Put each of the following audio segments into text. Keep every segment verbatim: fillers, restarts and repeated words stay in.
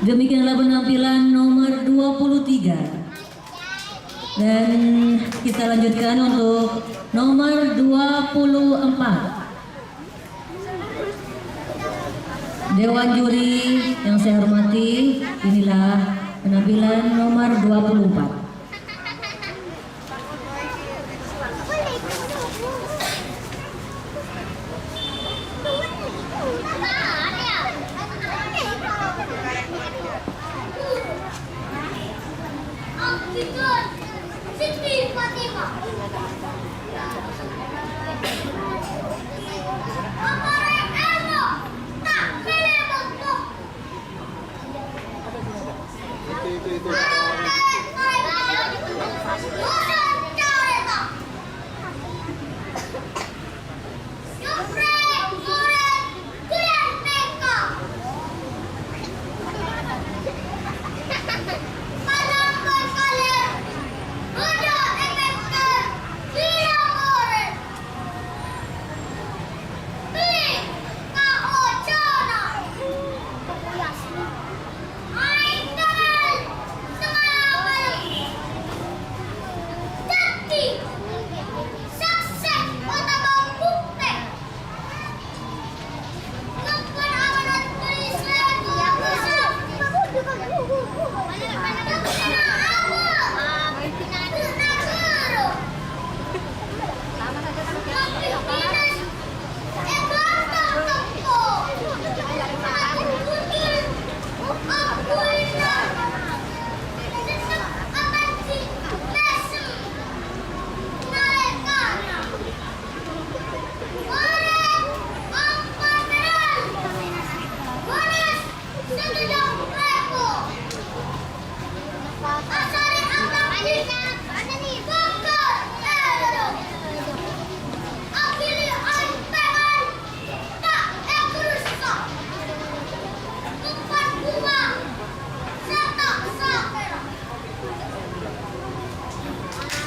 Demikianlah penampilan nomor dua puluh tiga. Dan kita lanjutkan untuk nomor dua puluh empat. Dewan juri yang saya hormati, inilah penampilan nomor dua puluh empat.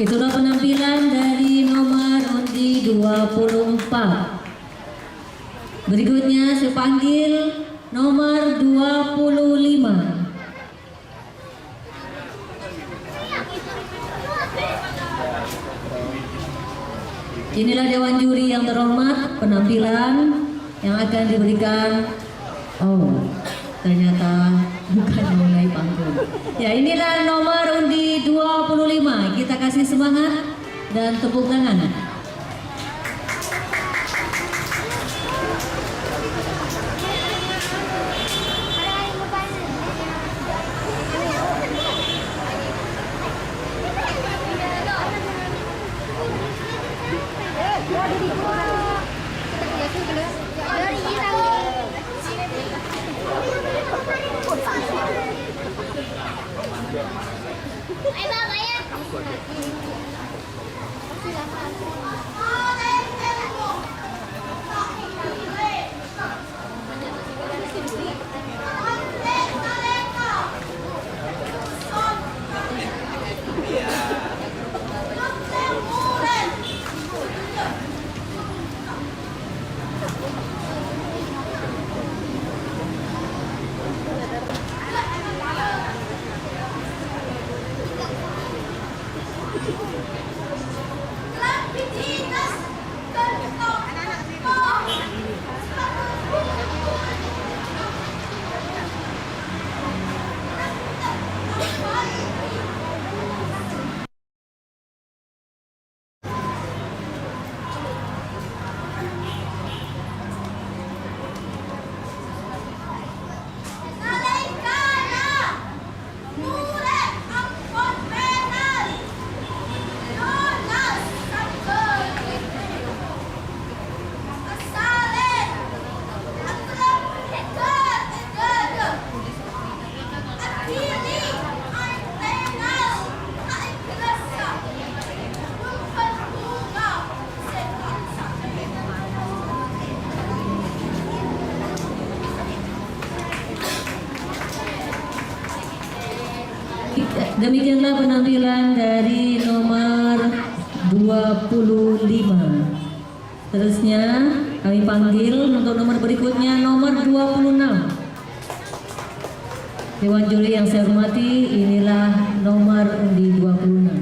Itulah penampilan dari nomor undi dua puluh empat. Berikutnya saya panggil nomor dua puluh lima. Inilah dewan juri yang terhormat, penampilan yang akan diberikan. Oh, ternyata bukan mau naik panggung. Ya, inilah nomor undi dua puluh lima. Kita kasih semangat dan tepuk tangan. Demikianlah penampilan dari nomor dua puluh lima. Seterusnya, kami panggil untuk nomor berikutnya, nomor dua puluh enam. Dewan juri yang saya hormati, inilah nomor undi dua puluh enam.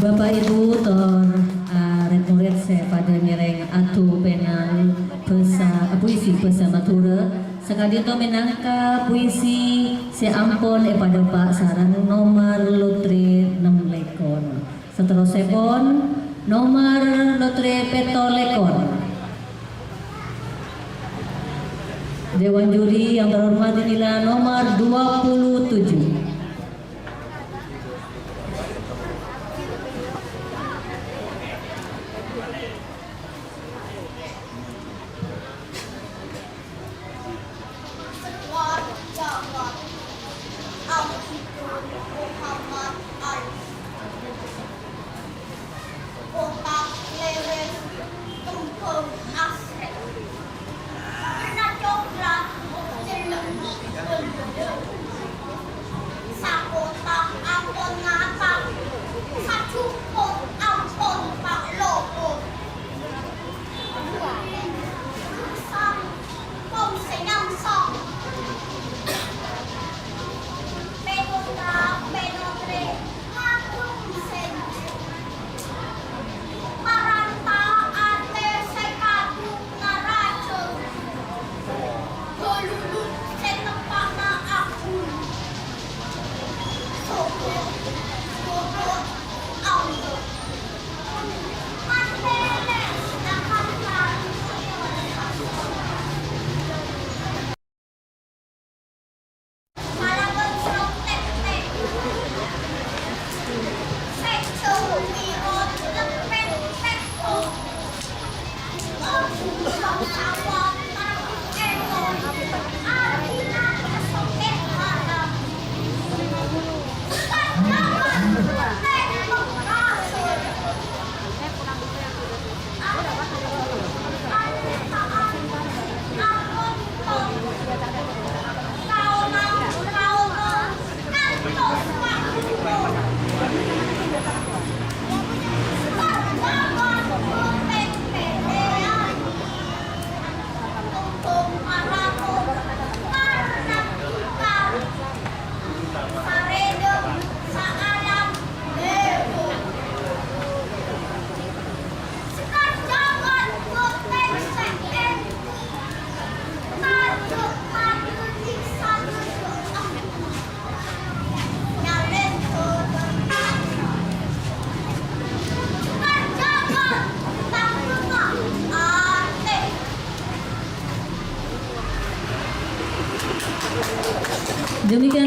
Bapa', Èbhu, tor, ah, red-morèd sè padâ ngèrèng adu pènal bhâsa, puisi bhâsa Madhurâ, saka'dinto mènangka puisi sè ampon èpadhâpa' sareng nomor lotre nem lèkor. Saterrossèpon, nomor lotre pètto lèkor. Dewan juri yang terhormat, inilah nomor dua puluh tujuh.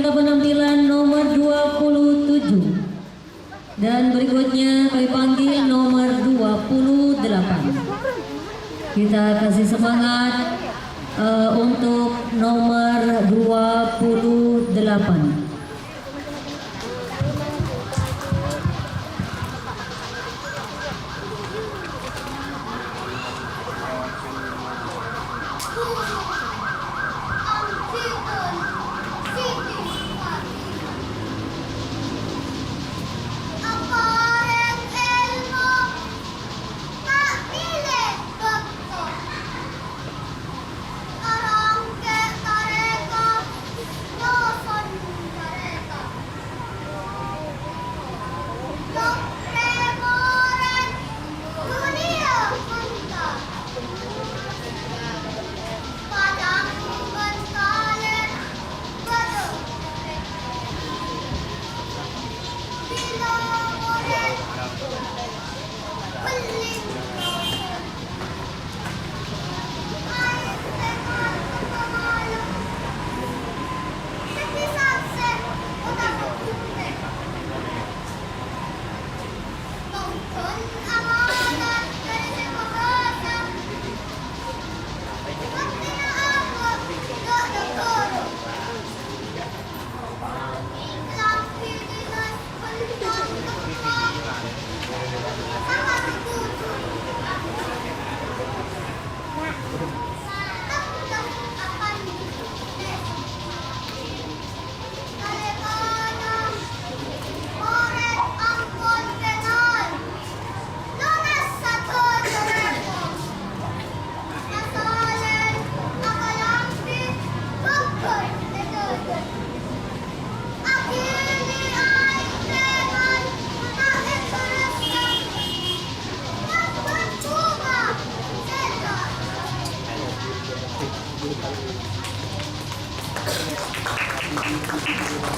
Penampilan nomor dua puluh tujuh. Dan berikutnya kami panggil nomor dua puluh delapan. Kita kasih semangat, eh, untuk nomor dua puluh delapan.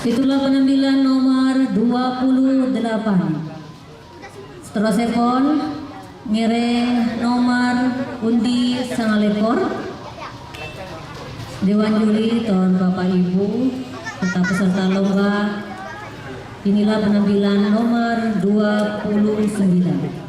Itulah penampilan nomor dua puluh delapan. Seterusèpon, ngèrèng nomor undi sangalèpor. Dewan juri tor Bapak Ibu, serta peserta lomba, inilah penampilan nomor dua puluh sembilan.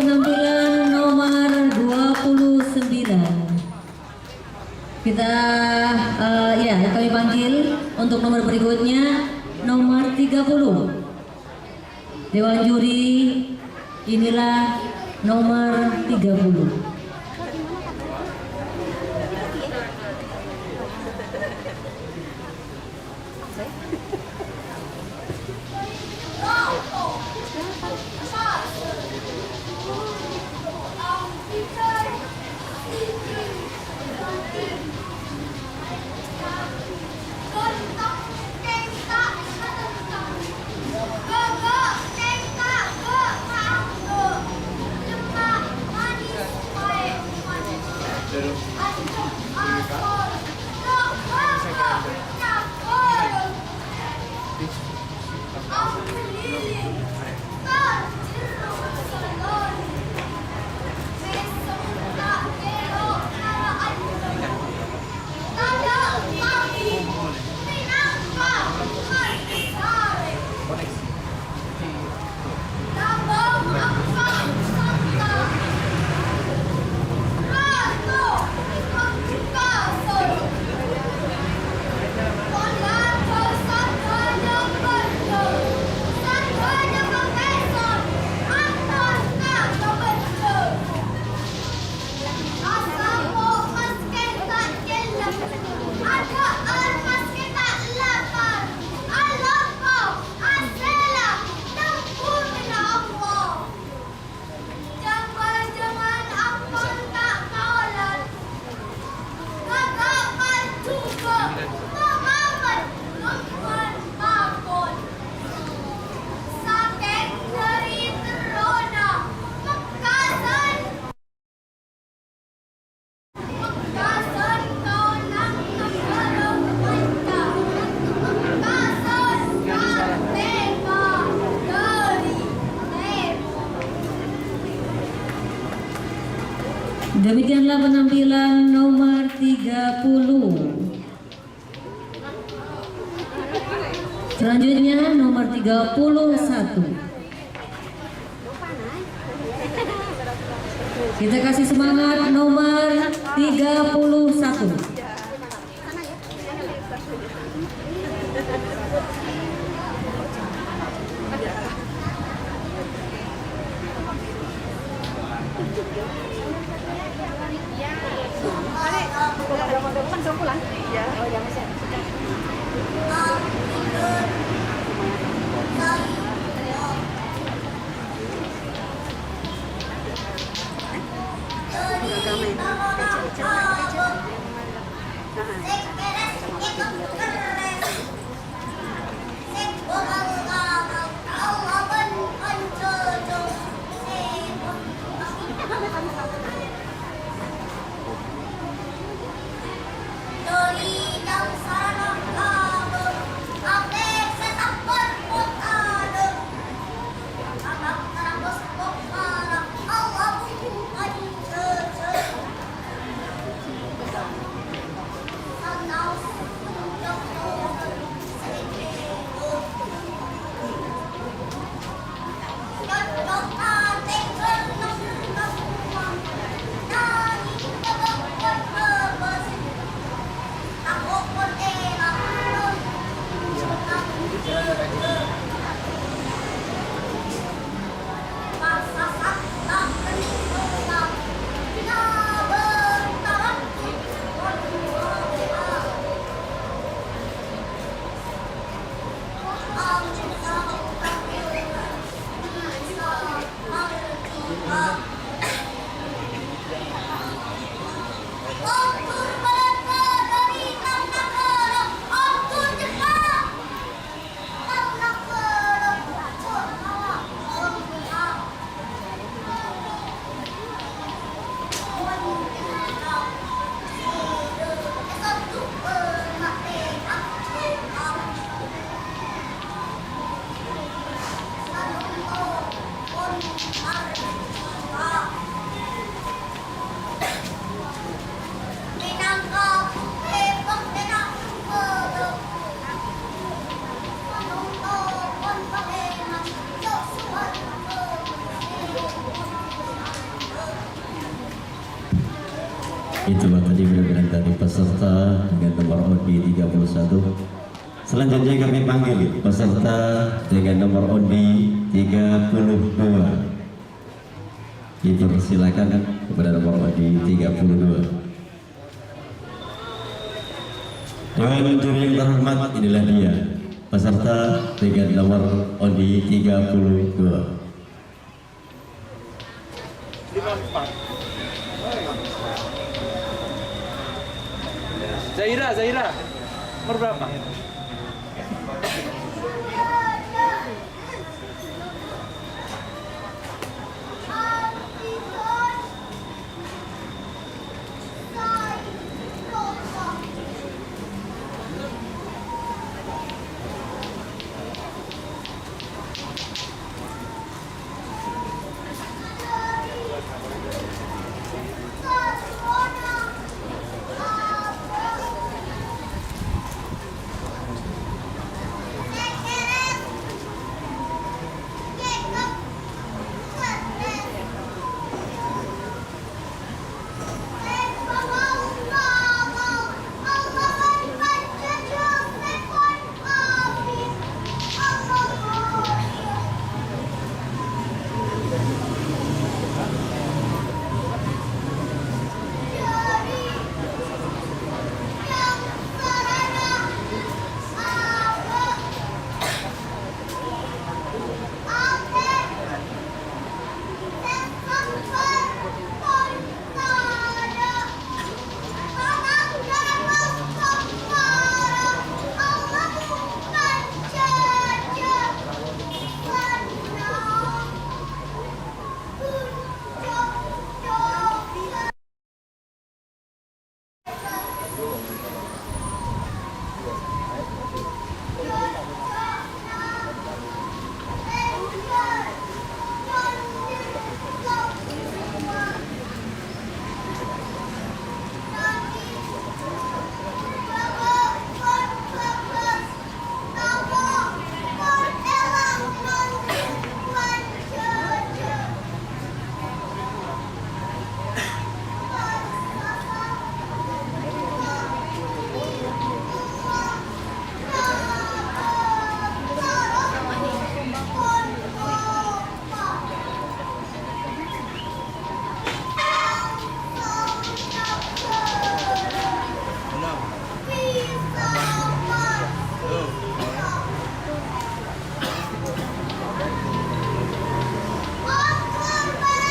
Penampilan nomor dua puluh sembilan. Kita, eh, ya, kami panggil untuk nomor berikutnya, nomor tiga puluh. Dewan juri, inilah nomor tiga puluh. Demikianlah penampilan nomor tiga puluh. Selanjutnya nomor tiga puluh satu. Kita kasih semangat nomor tiga puluh satu. Itu tadi benar-benar dari peserta dengan nomor undi tiga puluh satu. Selanjutnya kami panggil peserta dengan nomor undi tiga puluh dua. Dipersilakan kepada nomor undi tiga puluh dua. Dewan juri yang terhormat, inilah dia, peserta dengan nomor undi tiga puluh dua. Zaira, Zaira. Nomor berapa?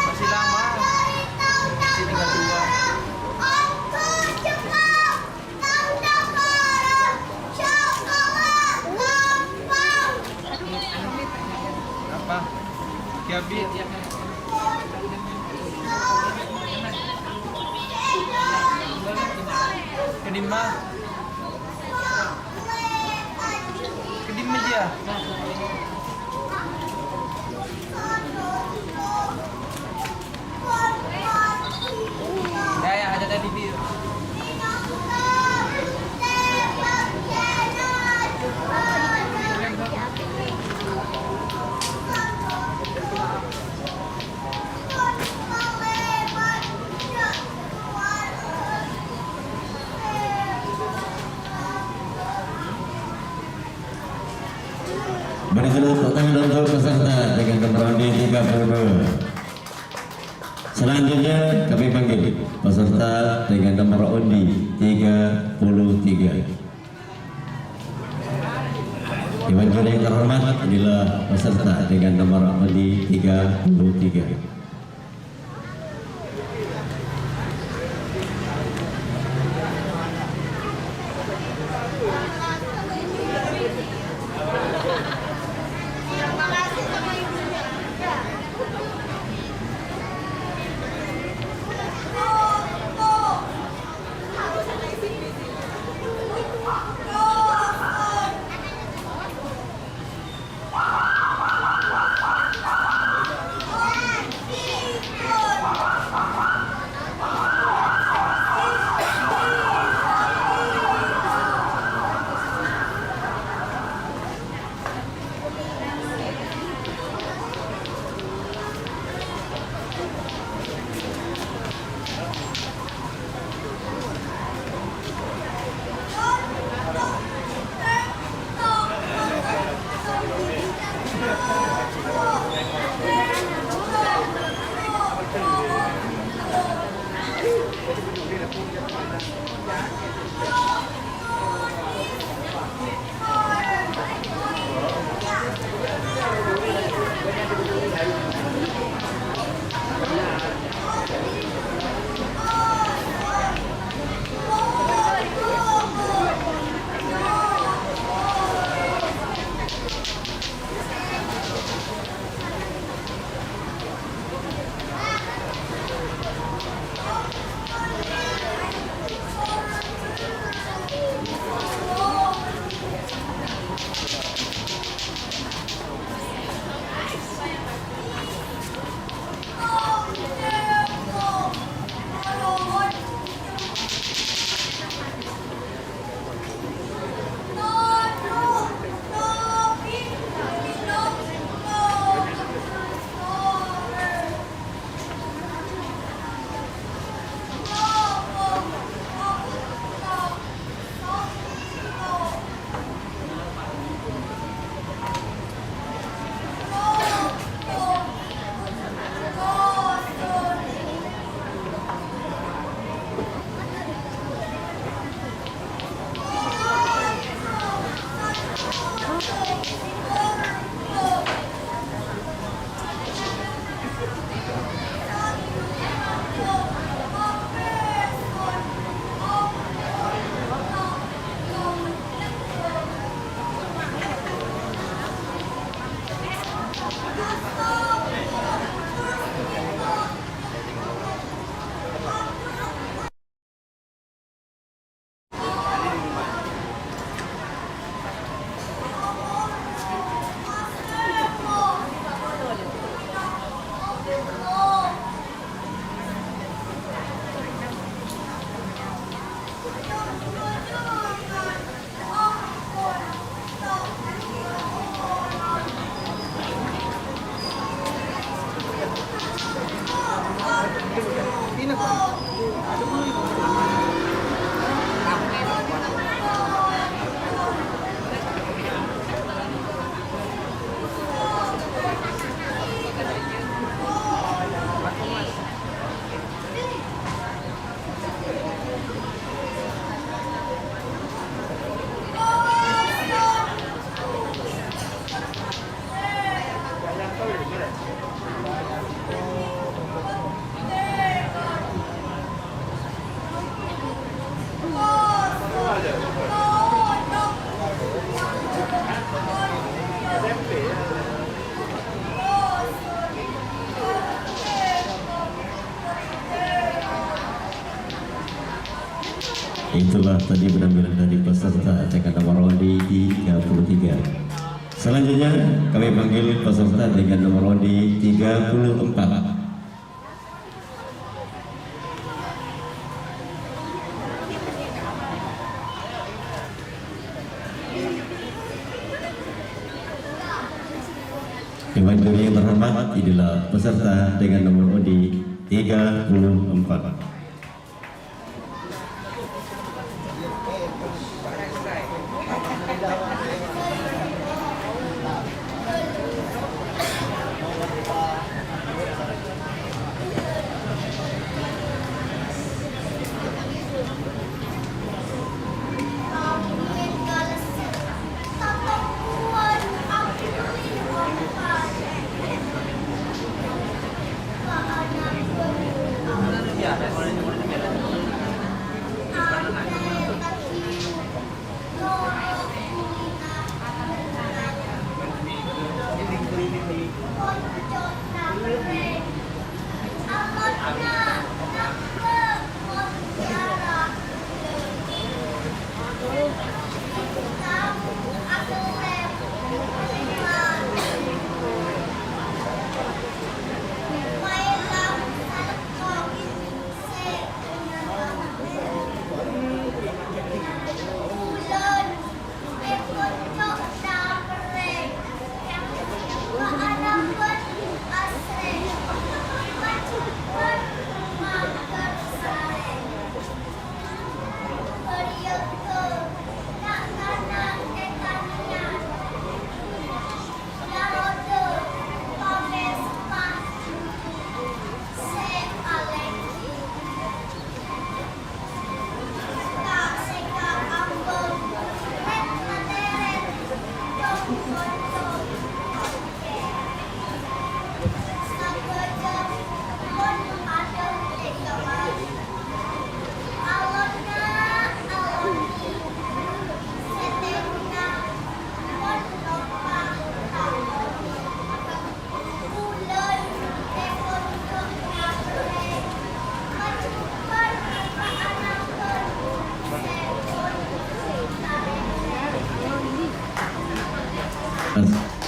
Masih lama. Masih tinggal dua. Apa? Diabi. Kedima. Kedima dia. Ya, ya, ada tadi, Bi. Beri tepuk tangan untuk peserta dengan nomor undi tiga puluh dua. Selanjutnya kami panggil peserta dengan nomor undi tiga puluh tiga. Dewan juri yang terhormat, inilah peserta dengan nomor undi tiga puluh tiga. Itulah tadi penampilan dari peserta dengan nomor undi tiga puluh tiga. Selanjutnya, kami panggil peserta dengan nomor undi tiga puluh empat. Dewan juri yang terhormat, inilah peserta dengan nomor undi tiga puluh empat.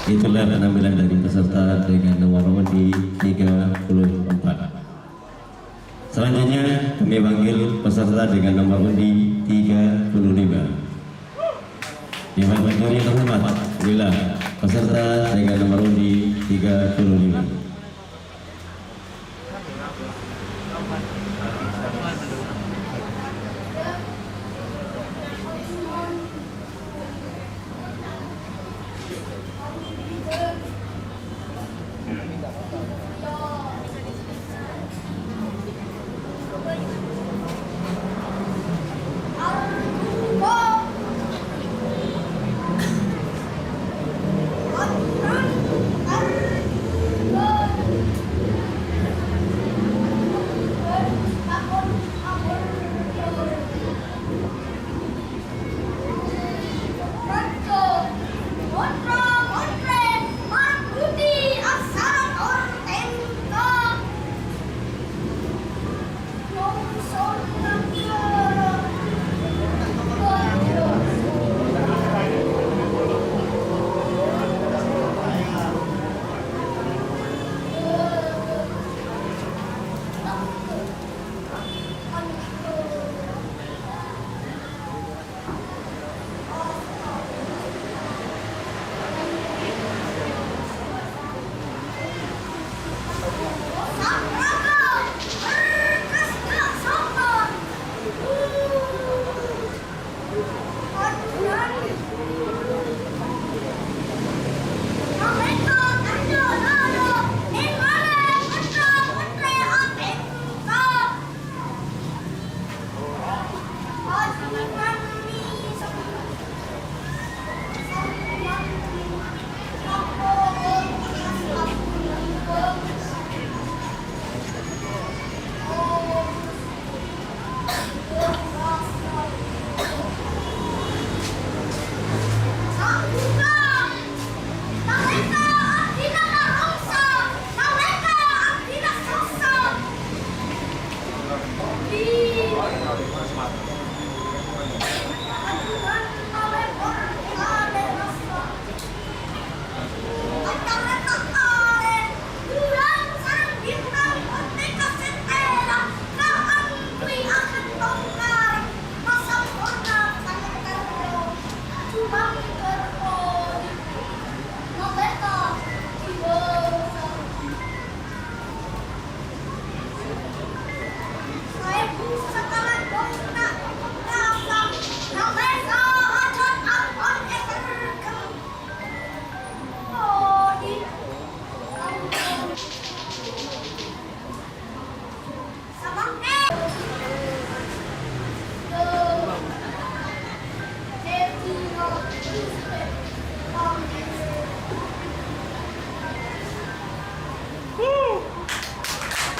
Itulah penampilan dari peserta dengan nomor undi tiga puluh empat. Selanjutnya, kami panggil peserta dengan nomor undi tiga puluh lima. Dewan juri terhormat, inilah peserta dengan nomor undi tiga puluh lima.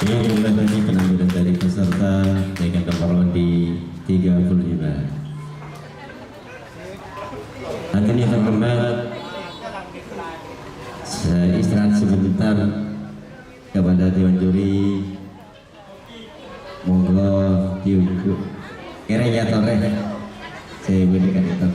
Inilah tadi penampilan dari peserta dengan nomor undi tiga puluh lima. Akhirnya terlambat, saya istirahat sebentar kepada Dewan Juri. Monggo diukur. Kere ya tore. Saya berikan itu.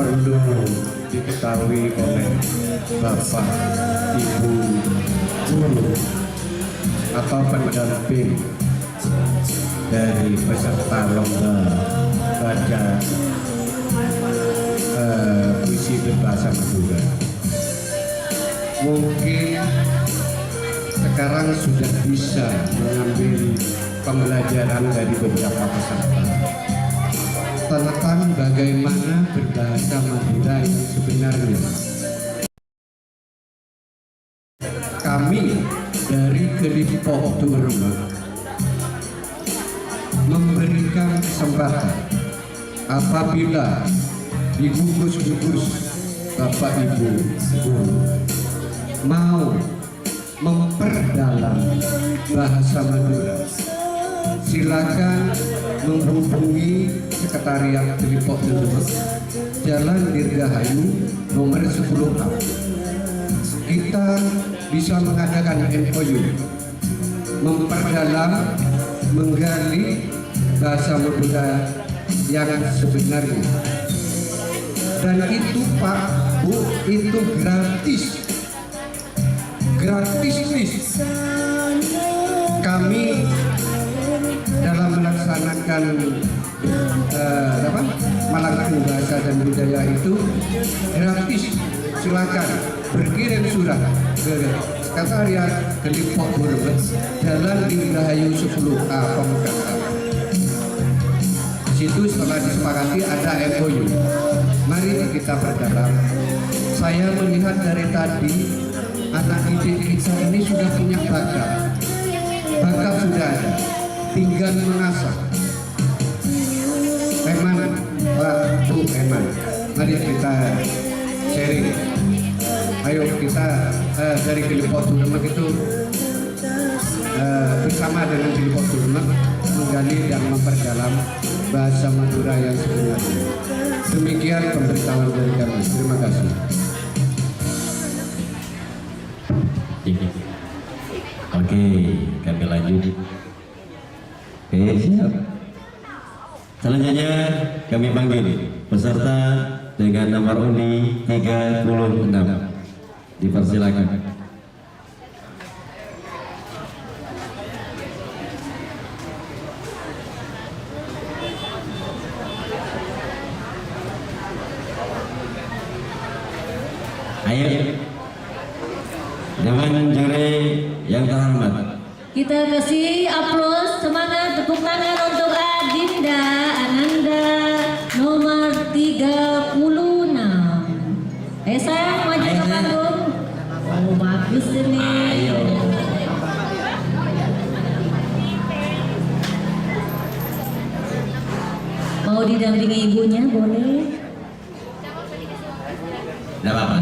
Perlu diketahui oleh Bapak, Ibu, guru, atau pendamping dari peserta lomba baca, eh, puisi berbahasa Madura. Mungkin sekarang sudah bisa mengambil pembelajaran dari beberapa peserta tentang bagaimana berbahasa Madura yang sebenarnya. Kami dari Gelimpok Du'remma memberikan kesempatan, apabila di gugus-gugus Bapak Ibu guru mau memperdalam bahasa Madura, silakan menghubungi Sekretariat Gelimpok Du'remma, Jalan Dirgahayu nomor sepuluh A. Kita bisa mengadakan M O U, memperdalam, menggali bahasa Madura yang sebenarnya. Dan itu, Pak, Bu, itu gratis. Gratis, please. Kami dalam melaksanakan, eh, apa, melangkung bahasa dan budaya itu gratis. Silakan berkirim surat ke Sekretariat Gelimpok Du'remma, Jalan Dirgahayu sepuluh A, Pamekasan. Situ setelah disepakati ada M O U. Mari kita perdalam. Saya melihat dari tadi anak didik kita ini sudah punya bakat. Bakat sudah ada. Tinggal mengasah. Eman, Pak, Bu, Eman. Mari kita sharing. Ayo kita, eh, dari Gelimpok Du'remma itu, eh, bersama dengan Gelimpok Du'remma menggali dan memperdalam bahasa Madura yang sebenarnya. Demikian pemberitahuan dari kami. Terima kasih. Oke, kami lanjut. Oke, siap. Selanjutnya kami panggil peserta dengan nomor undi tiga puluh enam. Dipersilakan. Ayo. Dewan juri yang terhormat. Kita kasih aplaus, semangat, tepuk tangan untuk Adinda Ananda nomor tiga puluh enam. Eh, sayang, maju ke panggung. Oh, bagus ini. Ayo. Mau didampingi ibunya, boleh? Nggak apa-apa.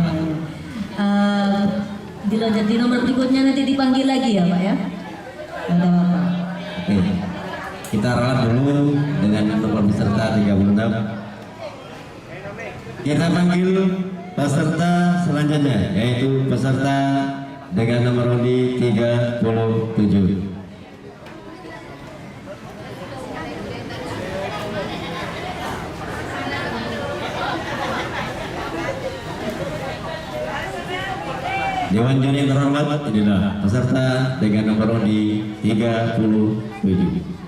Eh, dilanjut di nomor berikutnya, nanti dipanggil lagi ya, Pak, ya? Nggak apa-apa. Oke. Kita ralat dulu dengan nomor peserta tiga puluh enam. Kita panggil peserta selanjutnya, yaitu peserta dengan nomor undi tiga puluh tujuh. Dewan juri yang terhormat, inilah peserta dengan nomor undi tiga puluh tujuh.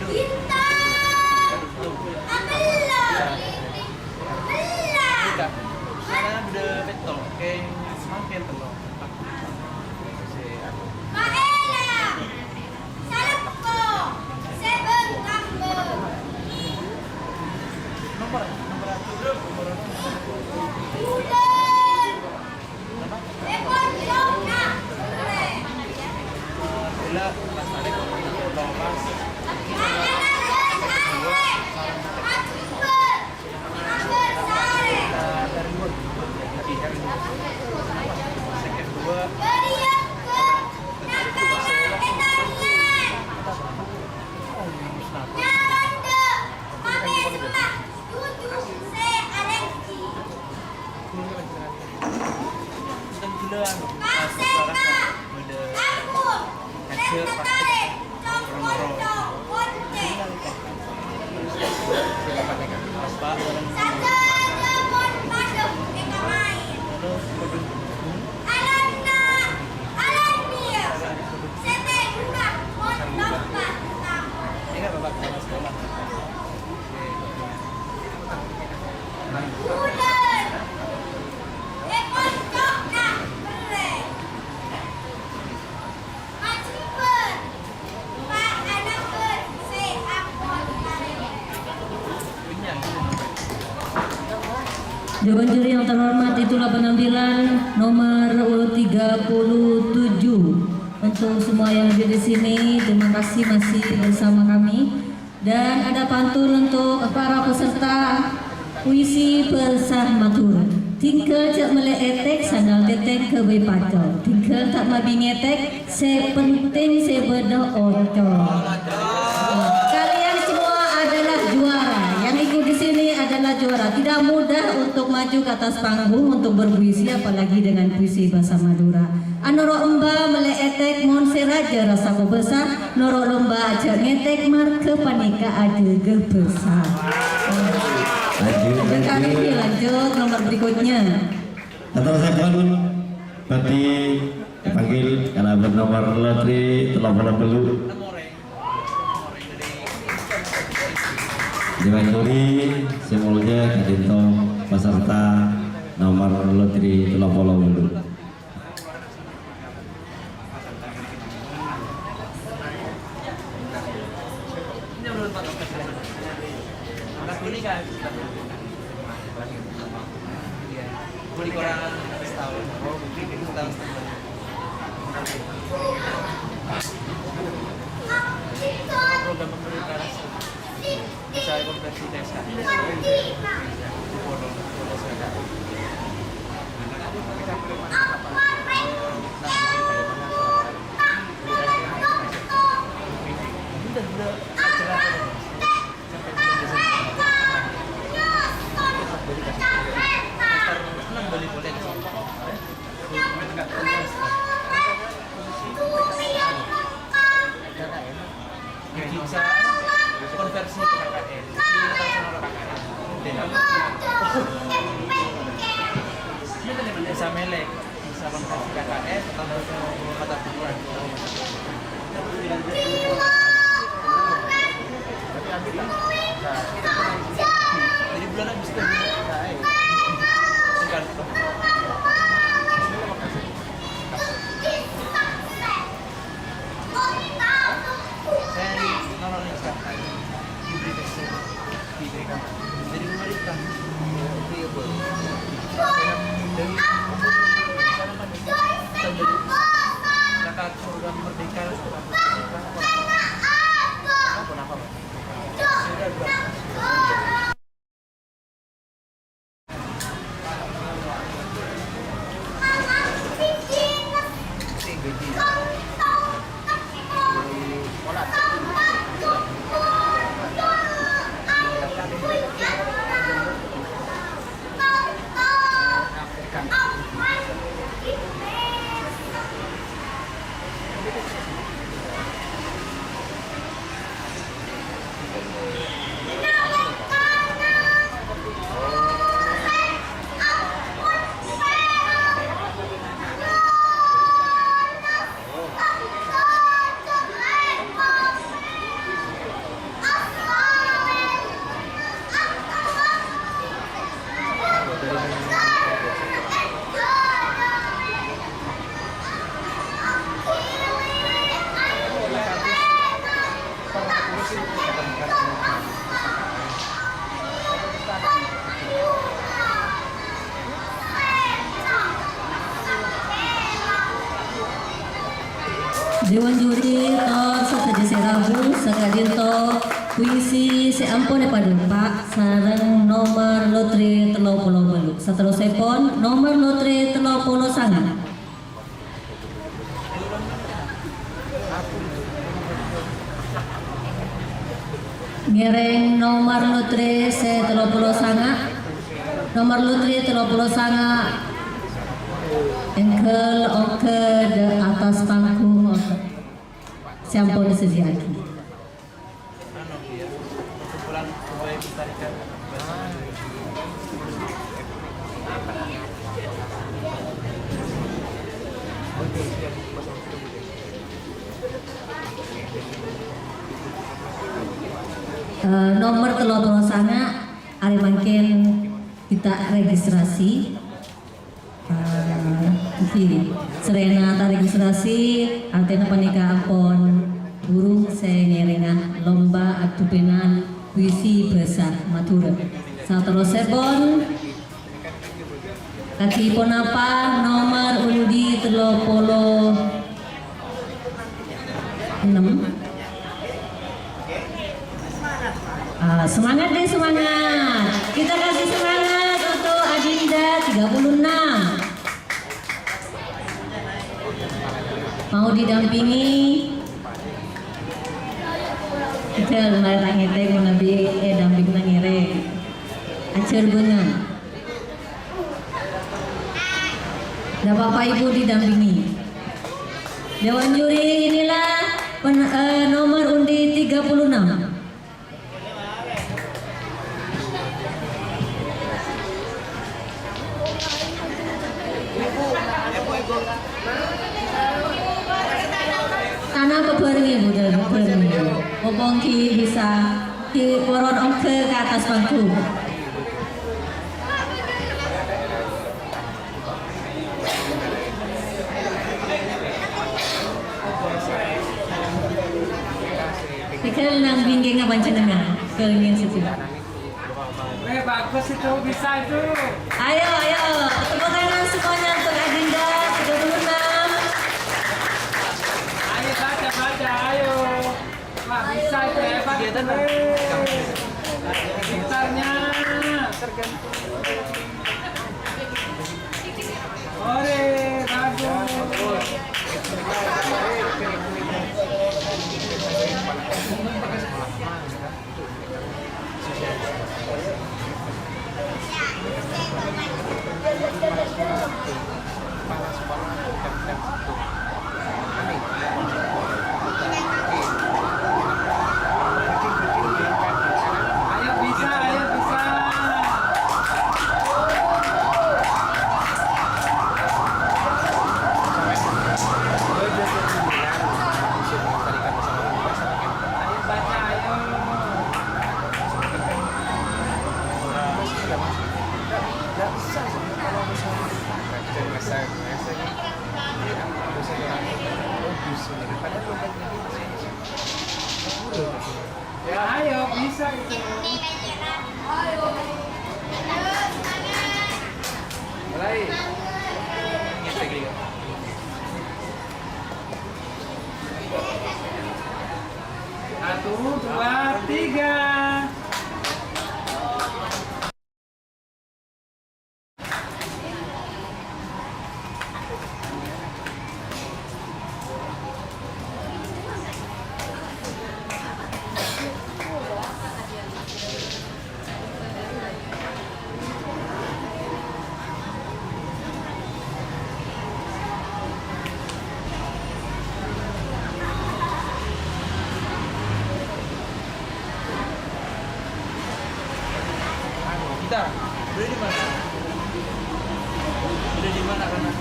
Bintang! Abello! Bella! Sana udah betul, kayak semakin telur. Maela! Saleppo! Sebeng kambeng! Nomor, nomor satu, nomor satu. Bulan! Dewan juri yang terhormat, itulah penampilan nomor tiga puluh tujuh. Untuk semua yang hadir di sini, terima kasih masih bersama kami. Dan ada pantun untuk para peserta puisi Bhâsa Madhurâ. Tinggal jhâ' mellè ètèk, sandal tètèng ghâbây pacol. Tinggal ta' mabi ngètèk, sè pentèng sè bâdâ ocol. Kalian semua adalah juara. Yang ikut di sini adalah juara. Tidak mudah untuk maju ke atas panggung untuk berpuisi, apalagi dengan puisi Bhâsa Madhurâ. Anoro' emba mellè ètèk, mon sè rajâ rassa kobâsa, noro' lomba ajâ' ngètèk, marghâ panèka ajâgâ bhâsa. Lanjut, lanjut. Lanjut, nomor berikutnya. Katerrossèpon, bhâdhi èpanggil kalabân nomor lotri tello polo tello. Dewan juri sè molja ka'dinto peserta nomor lotri tello polo tello. Kurang setahun. Setahun setengah. Program pemerintah bisa konversi desa. Di Polo, Polo Saka. Bisa konversi ke K K N. Bisa melek, bisa konversi K K N atau mata kuliah. Jadi bulan habis itu. Saya nolongin siapa? Diberi kasih. Diberi kasih. Jadi memberikan. Iya, boleh. Saya memberi. Kakak program Merdeka. Apa, apa, Pak? Sudah, dua. Dewan juri tor sadhâjâ sè rabu, saka'ḍinto puisi sè ampon èpadhâpa' sareng nomer lotre tello polo bâllu'. Saterrossèpon, nomer lotre tello polo sanga'. Ngèrèng nomer lotre sè tello polo sanga'. Nomer lotre tello polo sanga'. Èngghâl ongghâ ḍâ' attas panggung sè ampon èsadhiyâ'aghi. Eh, nomer tello polo sanga', arè mangkèn kita registrasi. Ah, ngghi. Sarèna ta' registrasi, artèna panèka ampon burung sè ngèrènga lomba adu pènan puisi bhâsa Madhurâ. Saterrossèpon, kadhi ponapa nomer undi tello polo ennem? Ah, semangat deh, semangat. Kita kasih semangat untuk Adinda tiga puluh enam. Mau didampingi? Kita mulai tangete, mau nabi, eh, damping nangere. Ajar bengan. Nggak apa-apa, Ibu didampingi. Dewan juri, inilah pen-, eh, nomor undi tiga puluh enam. Tana pabarengnga, Bu, pabarengnga. Mumpung ki bisa, ki poron ongghâ ka attas panggung. Tinggal nang bingkèngnga panjhennengngan, kèngèng sedih. Eh, bagus itu, bisa itu. Ayo, ayo, tepuk Gitarnya. Ore, bagus. Ayo, bisa, ayo, bisa. Ayo, baca, ayo. Ya, ayo, bisa itu. Mulai. Satu, dua, tiga. Anu, kita beli di mana? Beli di mana, Kana?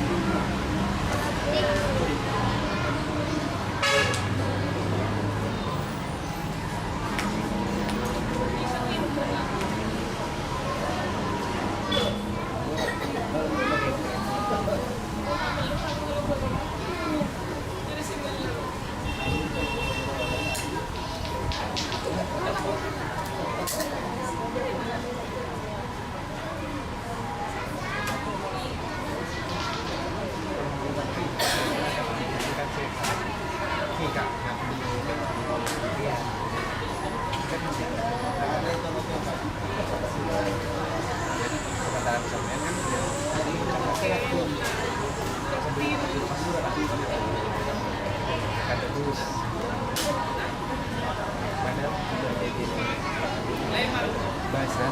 Bahasa.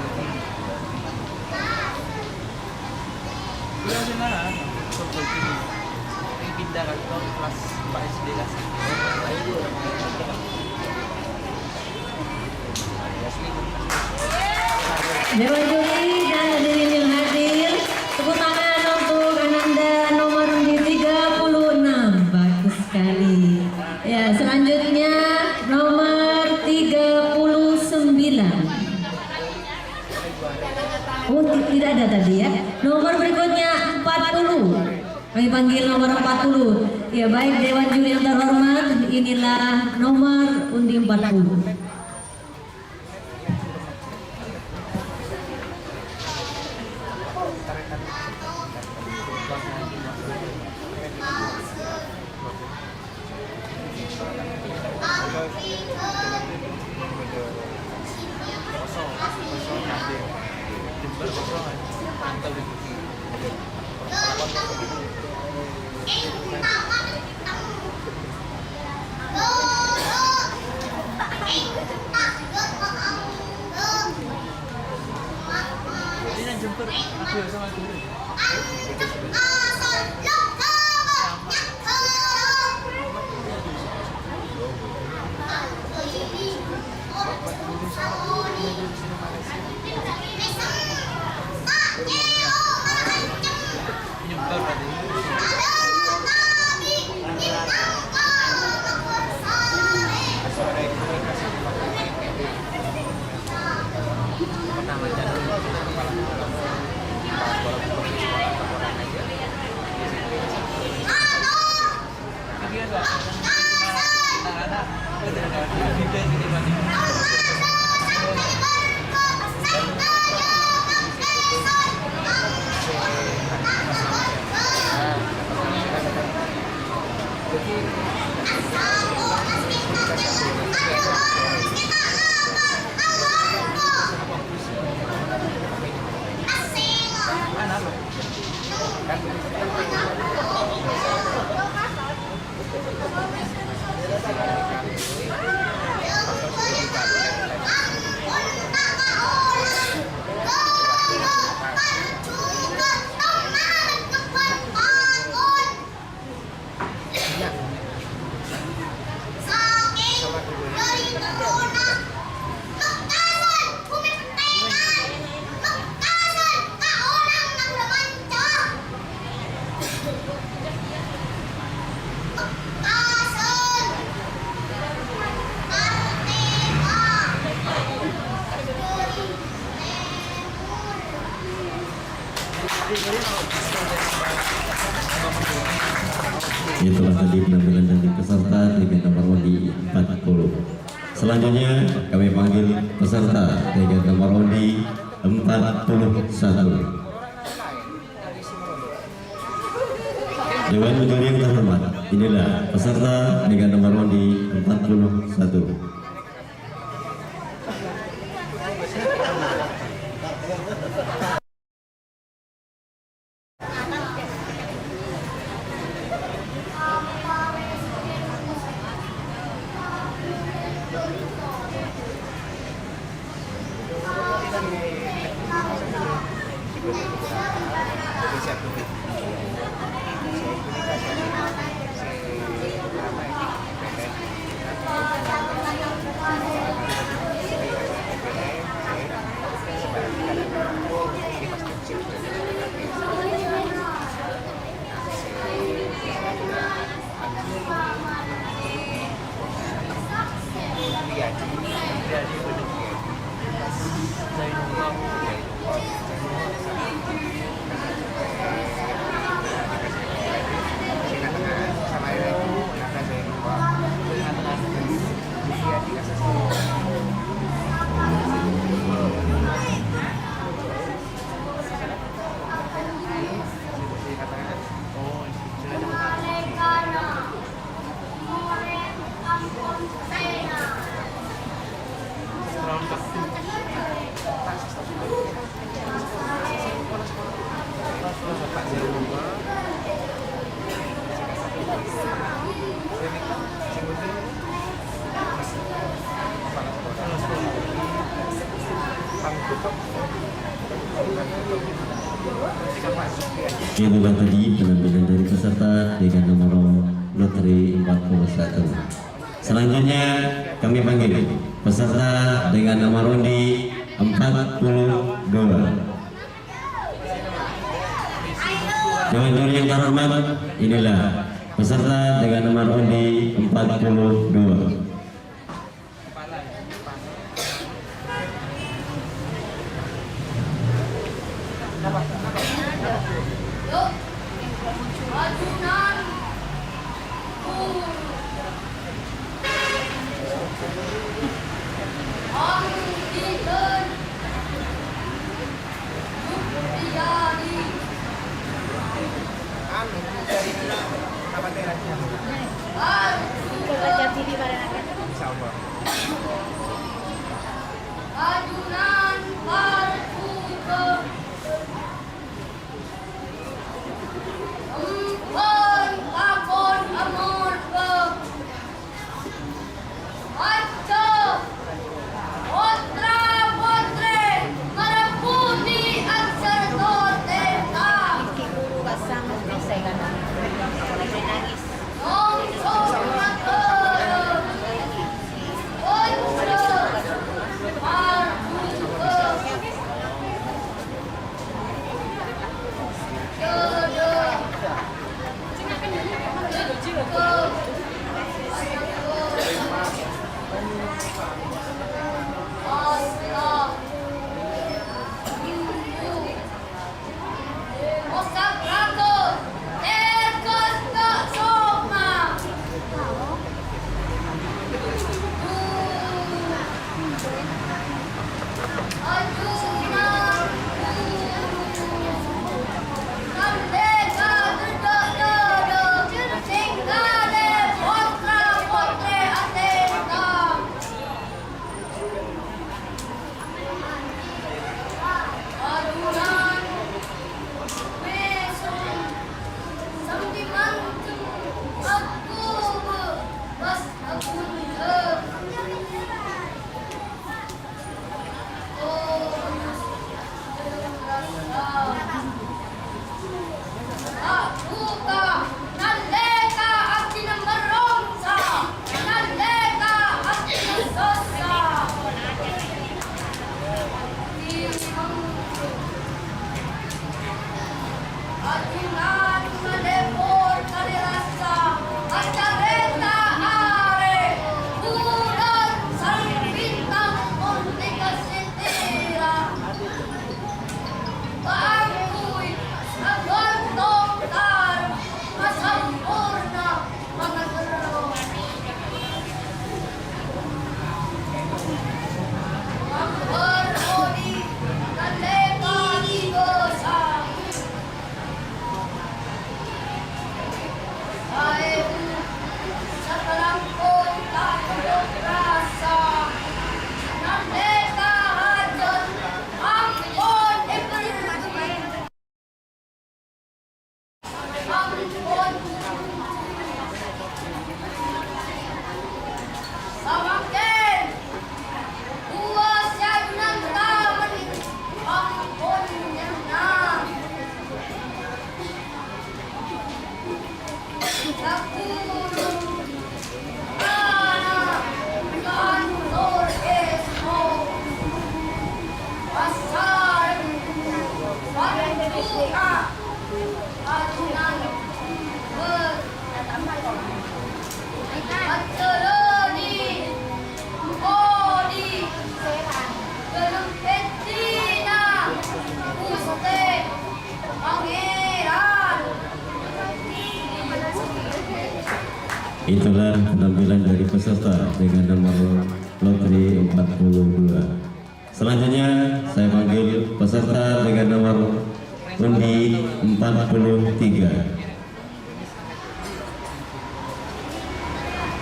Iya, sih, nah. Ini pindah kan, kelas empat S D kelas satu. Dewan juri dan hadirin yang hadir, tepuk tangan untuk Ananda nomor undi tiga puluh enam. Bagus sekali. Ya, selanjutnya nomor tiga puluh sembilan. Oh, ti-, tidak ada tadi ya. Nomor berikutnya empat puluh. Kami panggil nomor empat puluh. Ya, baik Dewan Juri yang terhormat, inilah nomor undi empat puluh. Itulah tadi penampilan dari peserta dengan nomor undi empat puluh. Selanjutnya kami panggil peserta dengan nomor undi empat puluh satu. Dewan juri yang terhormat, inilah peserta dengan nomor undi empat puluh satu. Itulah tadi penampilan dari peserta dengan nomor loteri empat puluh satu. Selanjutnya kami panggil peserta dengan nomor undi empat puluh dua. Dewan juri yang terhormat, inilah peserta dengan nomor undi empat puluh dua. Itulah penampilan dari peserta dengan nomor lotre empat puluh dua. Selanjutnya, saya panggil peserta dengan nomor undi empat puluh tiga.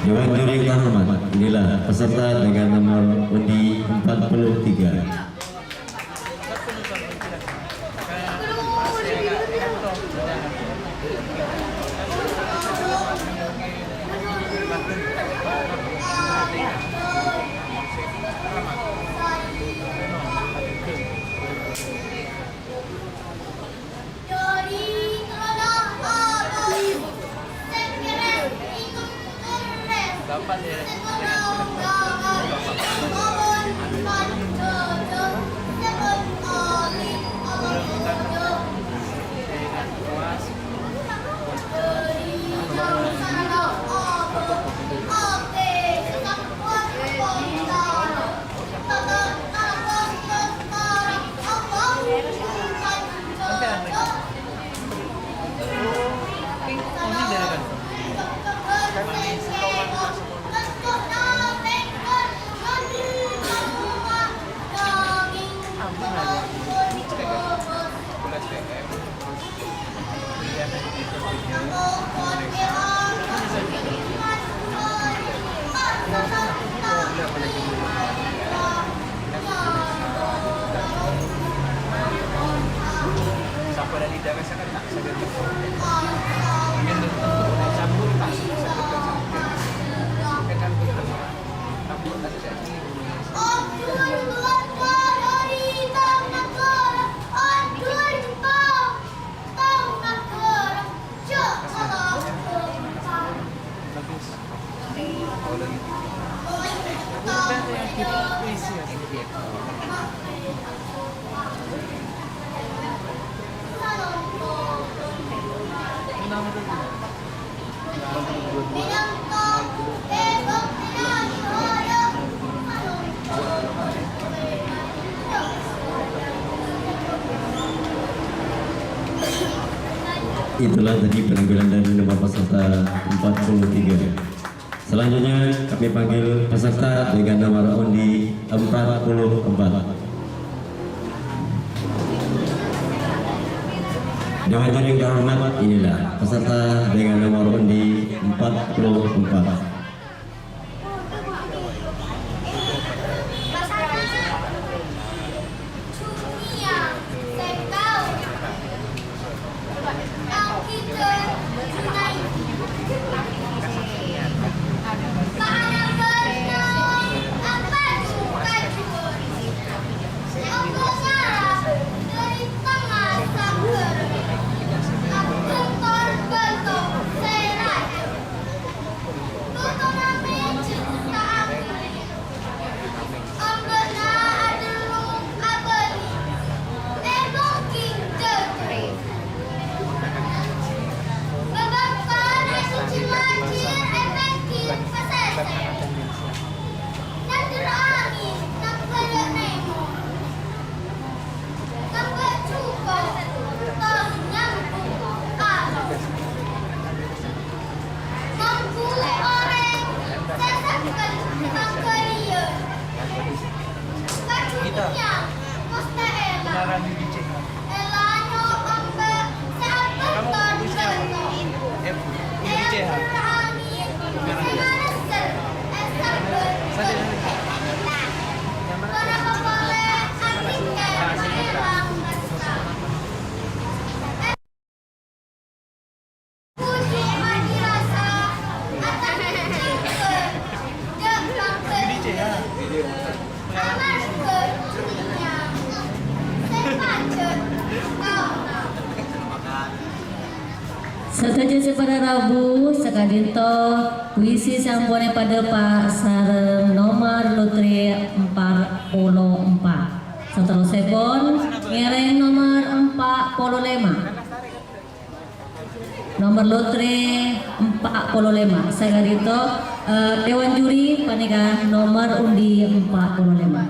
Dewan juri yang terhormat, inilah peserta dengan nomor undi empat puluh tiga. Itulah tadi penampilan dari nomor peserta empat puluh tiga. Selanjutnya kami panggil peserta dengan nomor undi empat puluh empat. Dewan juri yang terhormat, inilah peserta dengan nomor undi empat puluh empat. Abâ'na adellung abâli, è bungking dhâgâ. Bâbâkkan è cècèr-lacèr è pèngghir pasèsèr. Nandhâr angèn nambârâ' nèmor. Nambâ' jhuko, tong nyambhung aro. Mongghu orèng sè sengkel panggâliyân. Kadhunyan mostè èlang. Èlanyo ombak sè abântor bâto. È bârâ' angèn sè malèssèr è sambât. Ponapa polè adhingkèr èlang bâssa. Sadhâjâ sè para rabu, saka'dinto puisi sè ampon èpadâpa' sareng nomer lotre empat puluh empat. Saterrossèpon, ngèrèng nomer empat puluh lèma. Nomer lotre empat puluh lèma. Saka'dinto, eh, dewan juri panèka nomer undi empat puluh lèma.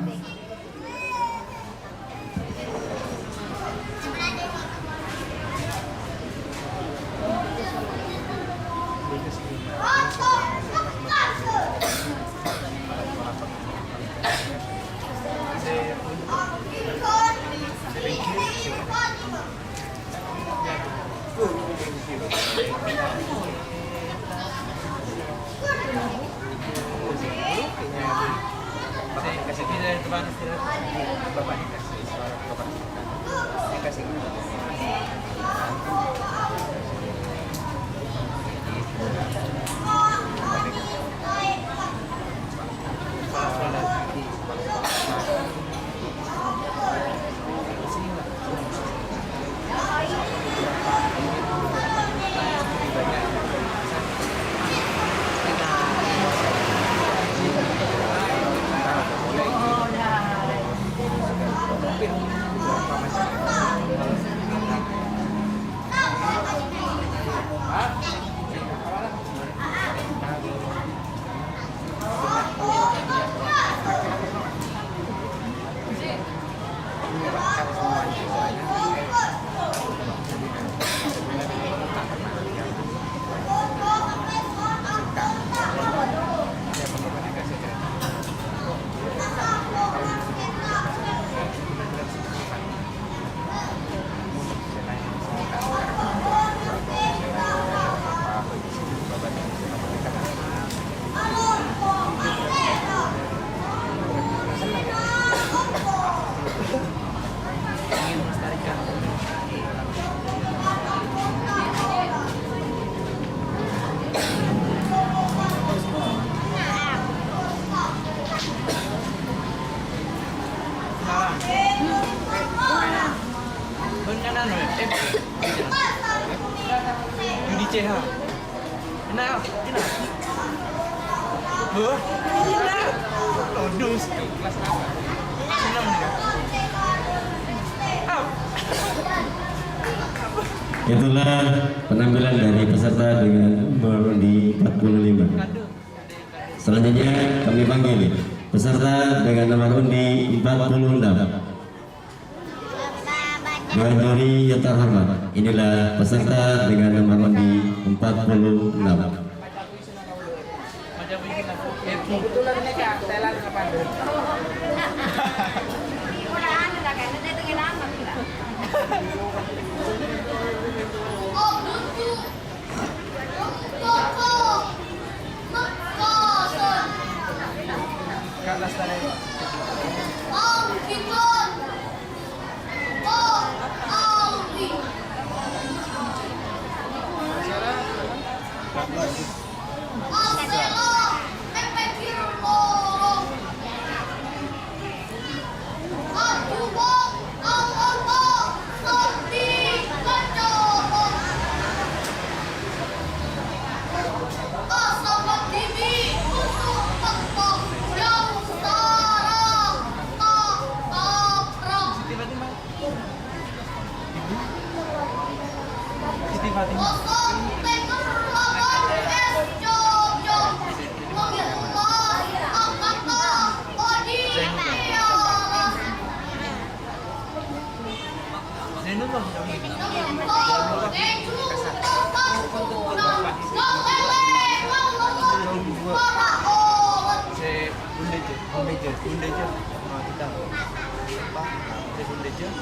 Bân nyanan, wè. Eh, Yudi C H. Nah, ini. Wah, ini. Aduh, kelas apa? Enam, ya? Up. Itulah penampilan dari peserta dengan nomor undi empat puluh lima. Selanjutnya kami panggil peserta dengan nomor undi empat puluh enam. Dewan juri yang terhormat, inilah peserta dengan nomor undi empat puluh enam. Siti Fatimah. Zainullah. Se Bunda Jeng, Bunda Jeng, Bunda Jeng. Nah, kita. Apa? Se Bunda Jeng.